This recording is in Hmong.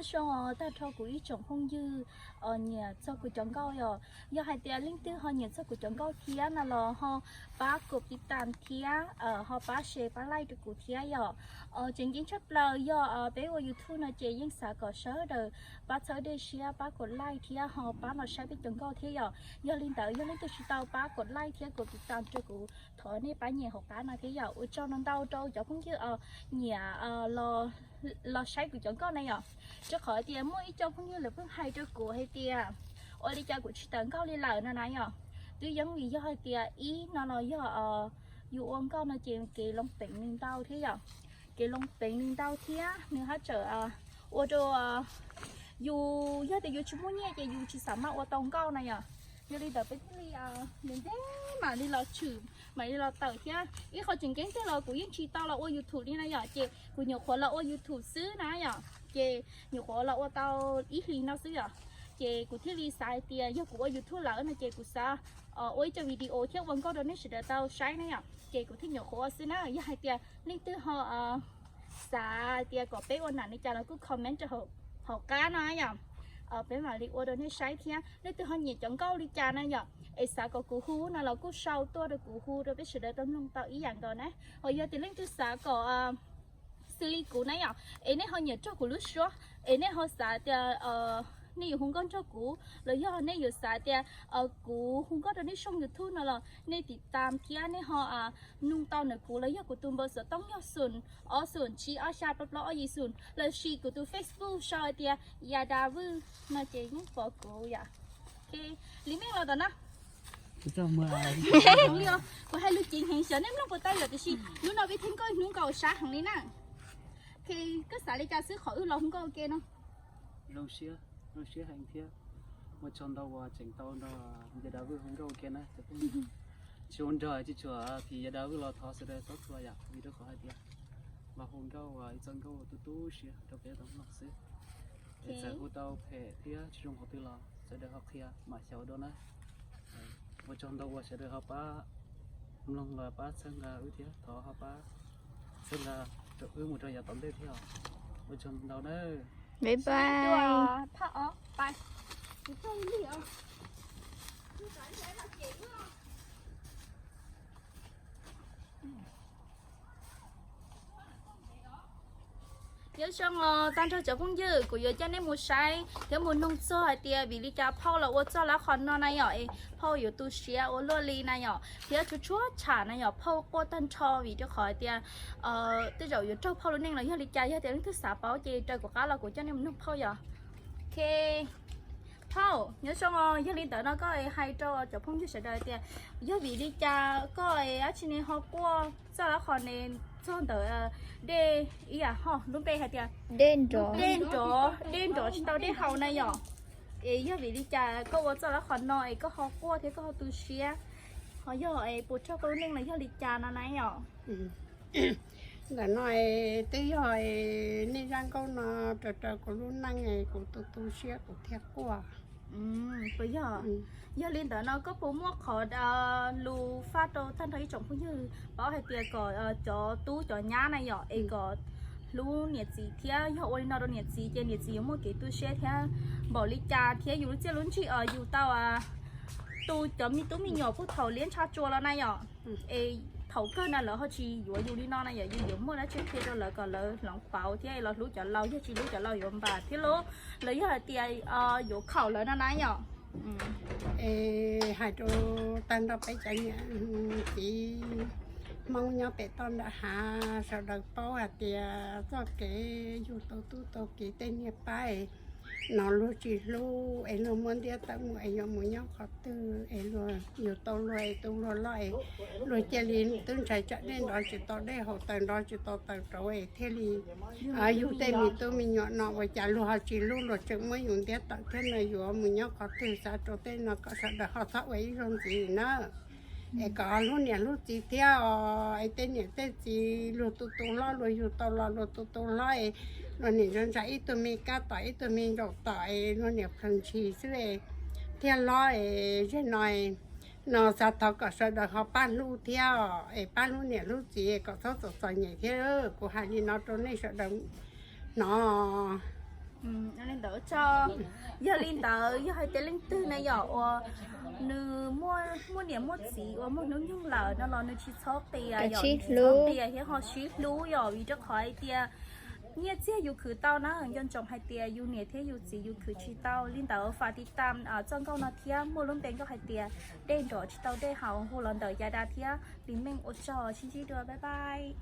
Nyob zoo tag nrho kuv ib tsoom phooj ywg nyiam txog kuv cov nkauj yom. Yog hais tias leej twg ho nyiam txog kuv cov nkauj thiab no los ho pab kuv tiv tam thiab ho pab share pab like rau kuv thiab yom. Tseem ceeb tshaj plaws yog peb ua YouTube no ces yeej xav kom sawv daws pab txhawb dej siab pab kuv like thiab ho pab los saib peb cov nkauj thiab yom. Yog li ntawd yog leej twg tsis tau pab kuv like thiab kuv tiv tam rau kuv thov nej pab nyem hauv qab no thiab yom. Ua tsaug ntau ntau rau cov phooj ywg nyiam los saib kuv cov nkauj na yom. Rau qhov tias muaj ib co phooj ywg lawv pheej hais rau kuv hais tias ua li cas kuv tsis tawm nkauj li lawm no na yom. Twb yeej vim yog hais tias ib no los yog yus ua nkauj no ces kev loo peev nws ntau thiab yom. Kev loo peev nws ntau thiab nws haj tseem ua rau yus yog tias yus tsis muaj nyiaj ces yus tsis xav maj ua tau nkauj na yom. Yog li ntawd peb thiaj li ntev ntev mam li los tshwm mam li los tawm thiab ib qho tseem ceeb tiag los kuv yeej tsis tau los ua YouTube li na yom ces kuv nyuam qhuav los ua YouTube xwb na yom ces nyuam qhuav los ua tau ib hlis no xwb yom. Ces kuv thiaj li xav hais tias yog kuv ua YouTube lawm no ces kuv xav ua ib co video thiab ua nkauj rau nej sawv daws tau saib na yom ces kuv thiaj nyuam qhuav ua xwb na. Yog hais tias leej twg ho xav hais tias kom peb ua nam li cas los kuj comment rau hauv qab no yom. Peb mam li ua rau nej saib thiab leej twg ho nyiam cov nkauj li cas na yom es xav kom kuv hu no los kuj sau tuaj rau kuv hu rau peb sawv daws tau mloog tau ib yam nkaus na. Ho yog tias leej twg xav kom xws li kuv na yom es nej ho nyiam raug kuv lub suab es nej ho xav tias nej yuav hu nkauj nrog kuv los yog nej yuav xav tias kuv hu nkauj rau nej soj YouTube no los nej tiv tam thiab nej ho mloog tau ntawm kuv los yog kuv tus npawb xov tooj yog xoom ob xoom tsib ob xya plaub plaub ob yim xoom lossis kuv tus Facebook sau hais tias Yadav Vwj no ces yeej pom kuv yom. Li meej los tom no. Kuv hais lus ceev heev xyov nej mloog puas tau yom tiam sis hnub no peb theej nkauj hnub nkaus sab heev li na. Koj xav li cas xwb qhov wb los hu nkauj ua ke no? Zoo siab, zoo siab heev thiab ua tsaug ntau uas tseem tau nrog Yadav Vwj hu nkauj ua ke na. Tsis ua nrog tsis tshua phim Yadav Vwj los thov sawv daws txhob txhua yom vim rau qhov hais tias los hu nkauj uas ib txoj nkauj tu tu siab rau peb tau mloog xwb. Es txawm hu tau phem thiab tsis zoo qhov twg los sawv daws ho qhia mam xyaum dua na. Ua tsaug ntau uas sawv daws ho pab mloog los pab txhawb nqa wb thiab thov ho pab txhawb nqa rau wb mus rau yav tom ntej thiab os. Ua tsaug ntau na. Bye bye. Nyob zoo os tag nrho cov phooj ywg, kuv yuav coj nej mus saib thiab mus noog txog hais tias vim li cas phauj los ua txoj lab qhos no na yom. Es phauj yuav tu siab ua luaj li na yom, thiab tshuav tshuav tsham na yom, phauj quaj tag nrho vim rau qhov hais tias tej zaum yuav raug phauj lub neej los yog li cas. Yog tias leej twg xav paub ces raws kuv qab los kuv coj nej mus noog phauj yom. Ok, phauj nyob zoo os, yog li ntawd no koj hais rau cov phooj ywg sawv daws tias yog vim li cas koj dab tsi ne ho quaj txoj lab qhos ne txog ntawd dej ib yam ho lub npe hais tias dej nrov, dej nrov tsis tau dej haus na yom. Es yog vim li cas koj ua txoj lab qhos no es koj ho quaj thiab koj ho tu siab, ho yog es puas raug koj lub neej los yog li cas no na yom? Ntawm no twb yog nej zaj nkauj no raws raws kuv lub neej kuv tu tu siab kuv thiaj quaj. Puas yog? Yog li ntawd no koj puas muaj qhov lus faj rau tag nrho ib tsoom phooj ywg paub hais tias kom cov tub cov nyab na yom es kom hlub niam txiv thiab yog ua li no rau niam txiv ces niam txiv yuav muaj kev tu siab thiab npaum li cas thiab yus lub txiaj lub ntsig os yus tau tu cov me tub me nyuam puag thaum liab ntsha tsua los na yom. Es thaum kawg na lawv ho tsis yuav yus li no na yom, yus yuav muaj dab tsi qhia rau lawv kom lawv hloov pauv thiab los hlub cov laus, yog tsis hlub cov laus yuav npam thiab los yog hais tias yuav khaum lawv no na yom. Es hais rau tag nrho peb cov niam txiv Hmoob nyob pem toj nram hav sawv daws paub hais tias txoj kev yug tau tub tau kiv tej niag pab no luag tsis hlub es luag muab ntiab tawm mus es yuav mus nyob qhov twg es luag yug tau luag es tu luag loj es luag cia li twb ntshai tsam dej nrov tsis tau dej haus, taws nrov tsis tau taws rauv es thiaj li yug tej me tub me nyuam no ua cas luag ho tsis hlub, luag tseem muab yus ntiab tawm thiab no yuav mus nyob qhov twg. Xav rau tej no kom sawv daws ho txhob ua ib zaug ntxiv na. Es kom hlub niam hlub txiv thiab os, es tej niam tej txiv luag tu tu hlob, luag yug tau los luag tu tu hlob es luag niam ntsa ntsa ib tug me kab tom ib tug me ntsaum tom es luag niam plhawv ntshis xwb es thiaj hlob es zeg no no xav thov kom sawv daws ho pab hlub thiab os, es pab hlub niam hlub txiv kom txhob txom txom nyem thiab. Kuv hais li no rau nej sawv daws hnov. Li ntawd tso. Yog li ntawd, yog hais tias leej twg na yom uas nws muaj niam muaj txiv uas muaj hnub nyoog lawm no los nws tsis txhob qias, yog tsis hlub qias thiab ho sib hlub yom, vim rau qhov hais tias nyiaj txiag yus khwv tau na, nco ntsoov hais tias yus niam thiab yus txiv yus khwv tsis tau. Li ntawd fam tiv tam txoj nkauj no thiab muaj lub npe nkauj hais tias dej nrov tsis tau dej haus, hu los ntawm Yaj Das thiab Lis Meej. Ua tsaug, sib ntsib dua, bye bye.